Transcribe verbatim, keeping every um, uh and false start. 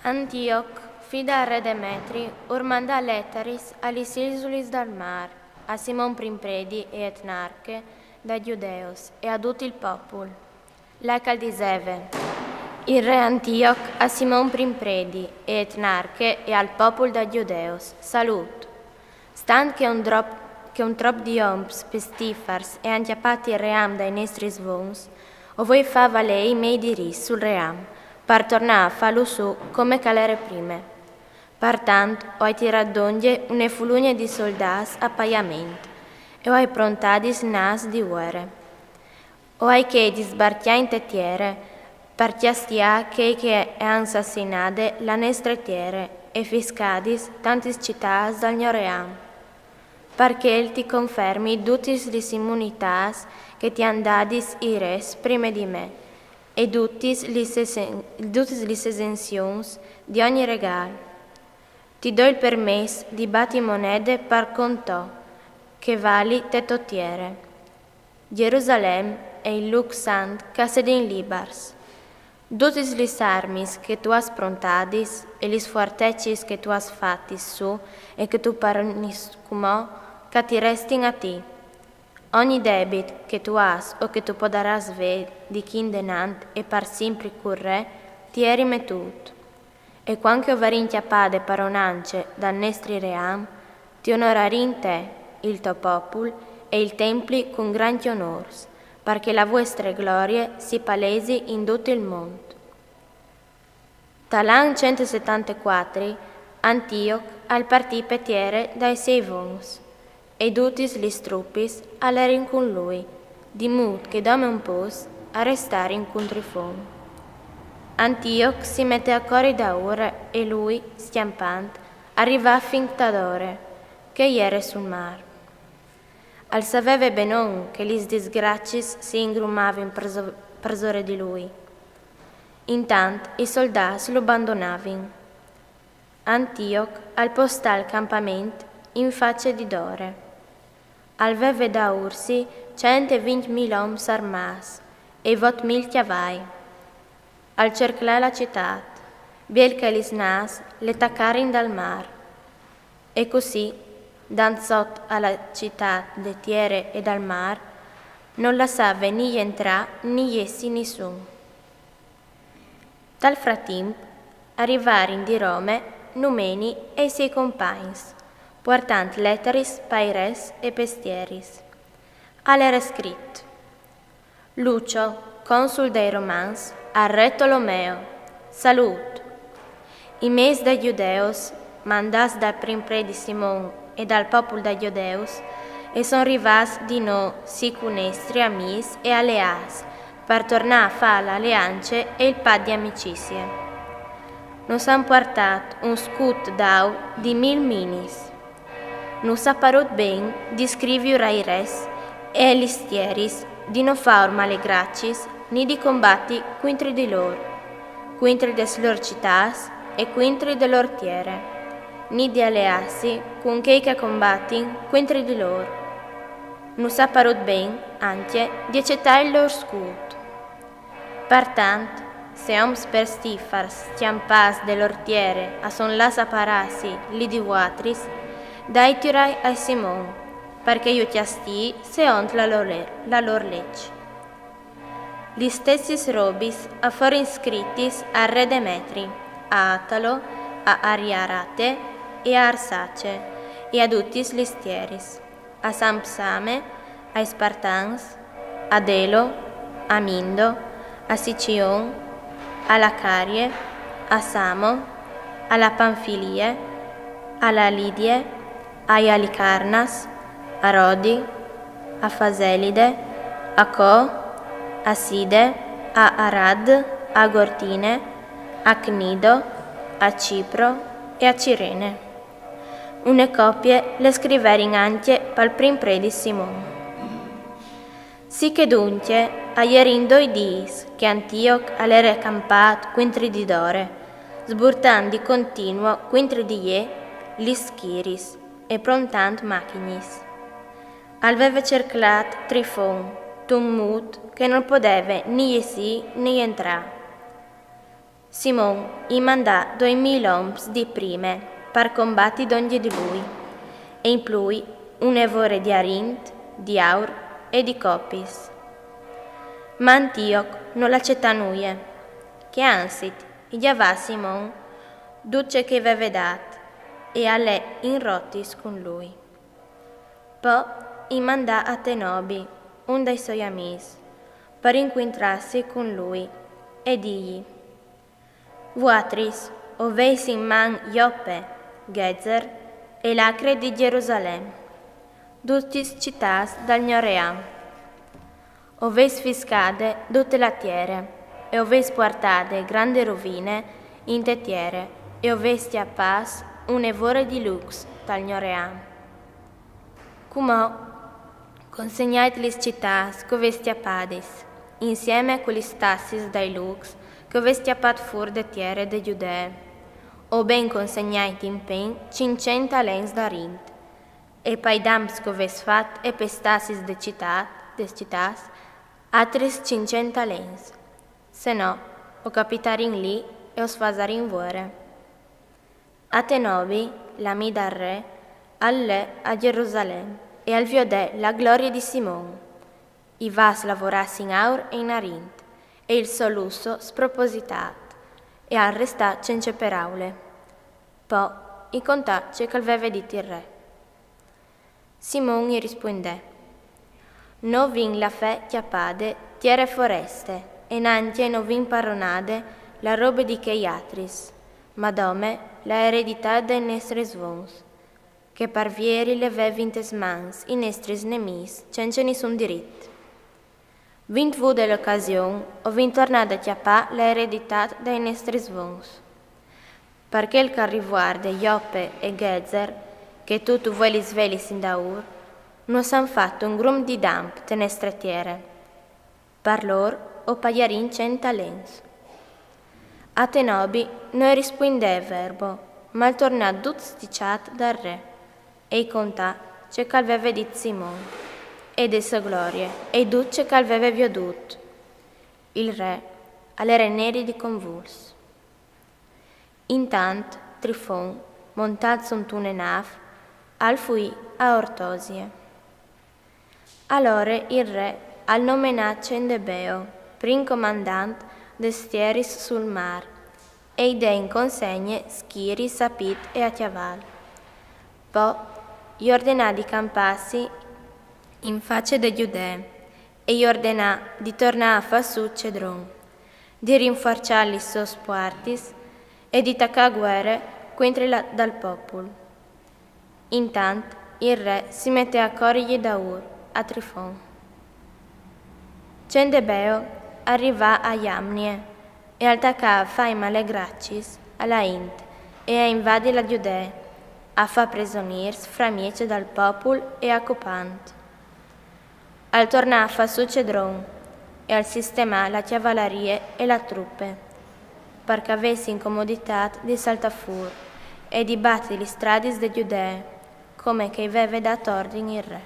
Antioc, fi dal re Demetri, ur mandà lettaris a lis isulis dal mar, a Simon prin predi e etnarche dai Giudeus e a dut il popul. Là che al diseve: Il re Antioc a Simon prin predi e etnarche e al popul dai Giudeus: Salut! Stant che un trop, che un trop di oms pestifars e à inchiappat il ream dai nestris vons, o voi fà valè i mei dirits sul ream, par tornà a fàlu su come che al ere prime. Par tant, o ai tirat dongje une fulugne di soldats a paiament, e o ai prontà lis nas di uere. O ai chei di sbarcjâ inte tiere, par cjastià chei che e àn sassinade la nestre tiere e fiscadis tantis citâts dal gno ream. Par chel ti confermi dutis lis immunitâts che ti àn dadis i res prime di me, e dutis lis esen-, dutis lis esenzions di ogni regâl. Ti doi il permès di bati monede par cont to, che vali te tô tiere. Gjerusalem e il lûc sant ch'a sedin libars. Dutis lis armis che tu âs prontadis e lis fuartecis che tu âs fatis su e che tu parnis cumò, ch'a ti restin a ti. Ogni debit che tu âs o che tu podarâs vê di chi indenant e par simpri cul re, ti è rimetût. E cuant che o varìn cjapade paronance dal nestri ream, ti onorarìn te, il to popul e il templi cun grancj onôrs, par che la vuestre glorie si palesi in dut il mont. Tal an cent e setantecuatri, Antioc al partì pe tiere dai siei vons, e dutis lis trupis a lerin cun lui, di mût che dome un pôcs a restarin cun Trifon. Antioc si metè a cori daûr e lui, scjampant, al rivà fin ta Dore, che e jere sul mar. Al saveve benon che lis disgraciis si ingrumavin parsore di lui. Intant i soldâts lu bandonavin. Antioc al postà il campament in face di Dore. Al veve daûrsi cent e vincj mil oms armâts e vot mil cjavai. Al cerclà la citât, biel che lis nas le tacarin dal mar. E cussì, dant sot a la citât de tiere e dal mar, nol lassave ni jentrâ ni jessi nissun. Tal fratimp, a rivarin di Rome Numeni e i siei compagns, puartant lettaris pai res e pes tieris. Al ere scrit: Lucio, consul dai Romans, al re Tolomeo, salut! I meis dai Giudeus, mandâts dal prin predi Simon e dal popul dai Giudeus, e son rivâts di nô sì cun nestri amîs e aleâts, par tornâ a fâ la aleance e il pat di amicizie. Nus àn puartât un scut d'aur di mil minis. Nus à parût ben di scriviur ai res e a lis tieris di no fâur malegraciis ni di combati cuintri di lôr, cuintri des lôr citâts e cuintri de lôr tiere, ni di aleâsi cun chei che a combatin cuintri di lôr. Nus à parût ben ancje di acetâ il lôr scut. Par tant, se oms pestifars scjampâts de lôr tiere a son lâts a parâsi li di vuatris, daitirai a Simon, par che ju cjastii seont la lôr le-, la lôr leç. Lis stessis robis a forin scritis al re Demetri, a Atalo, a Ariarate e a Arsace, e a dutis lis tieris, a Sampsame, ai Spartans, a Delo, a Mindo, a Sicion, a la Carie, a Samo, a la Panfilie, a la Lidie, ai Alicarnas, a Rodi, a Faselide, a Co, a Side, a Arad, a Gortine, a Cnido, a Cipro e a Cirene. Une copie le scriverin ancje pal prin predi Simon. Sì che duncje a jerin doi dîs che Antioc al ere campât cuintri di Dore, sburtant di continuo cuintri di jê lis schiris e prontant machignis. Al veve cerclât Trifon, tun mût che nol podeve ni jessî ni jentrâ. Simon i mandà doi mil oms di prime par combati dongje di lui, e in plui une vore di arint, di aur e di copis. Ma Antioc no l'acetà nuie, che ansit i gjavà a Simon dut ce che i veve dat, e al è in rotis cun lui. Po i mandà a Tenobi, un dai soi amis, par incuintrassi cun lui e dîi: Vuatris o veis in man Jope, Gezer e l'acre di Gjerusalem, dutis citâts dal gno ream. O veis fiscade dute la tiere, e o veis puartade grande rovine inte tiere, e o veis cjapâts une vore di lucs tal gno ream. Cumò consegnait lis citâts che o veis cjapadis, insieme cu lis tassis dai lucs che o veis cjapât fûr de tiere de Gjudee. O ben consegnait in pen cinccent talents d'arint, e pai damps che o veis fat e pes tassis de citât, des citâts, atris cinccent talents. Se no, o capitarìn li e os fasarìn vore. A Tenobi, l'ami dal re, al lè a Gjerusalem e al viodè la glorie di Simon. I vas lavorâts in aur e in arint, e il so lusso spropositât, e al restà cence peraule. Po i contà ce che al veve dit il re. Simon i rispuindè: No vin la fè cjapade tiere foreste, e nancje no vin paronade la robe di chei atris, ma dome la ereditât dai nestris vons, che par vieri le vevin tes mans i nestris nemîs cence nissun dirit. Vint vude l'ocasion, o vint tornade a cjapâ la ereditât dai nestris vons. Par chel che al rivuarde Jope e Gezer, che tu tu vuelis vêlis indaûr, no àn fat un grum di damp te nestre tiere. Par lôr o paiarìn cent talents. A Tenobi no i rispuindè verbo, ma al tornà dut sticjât dal re, e i contà ce che al veve dit Simon, e de sô glorie, e dut ce che al veve viodût. Il re al ere neri di convuls. Intant Trifon, montât suntune nâf, al fuì a Ortosie. Alore il re al nomenà Cendebeo prin comandant des tieris sul mâr, e i dè in consegne schiris a pît e a cjaval. Po i ordenà di campâsi in face de Gjudee, e i ordenà di tornâ a fâ sù Cedron, di rinfuarçâ lis sôs puartis e di tacâ guere cuintri la, dal popul. Intant il re si metè a corigji daûr a Trifon. Cendebeo al rivà a Jamnie e al tacà a fâi malegracis a la int e a invadi la Gjudee, a fâ presonîrs framieç dal popul e a copant. Al tornà a fâ sù Cedron e al sistemà la cjavalarie e la trupe, par che a vessin comoditât di saltâ fûr e di bati lis stradis de Gjudee, come che i veve dât ordin il re.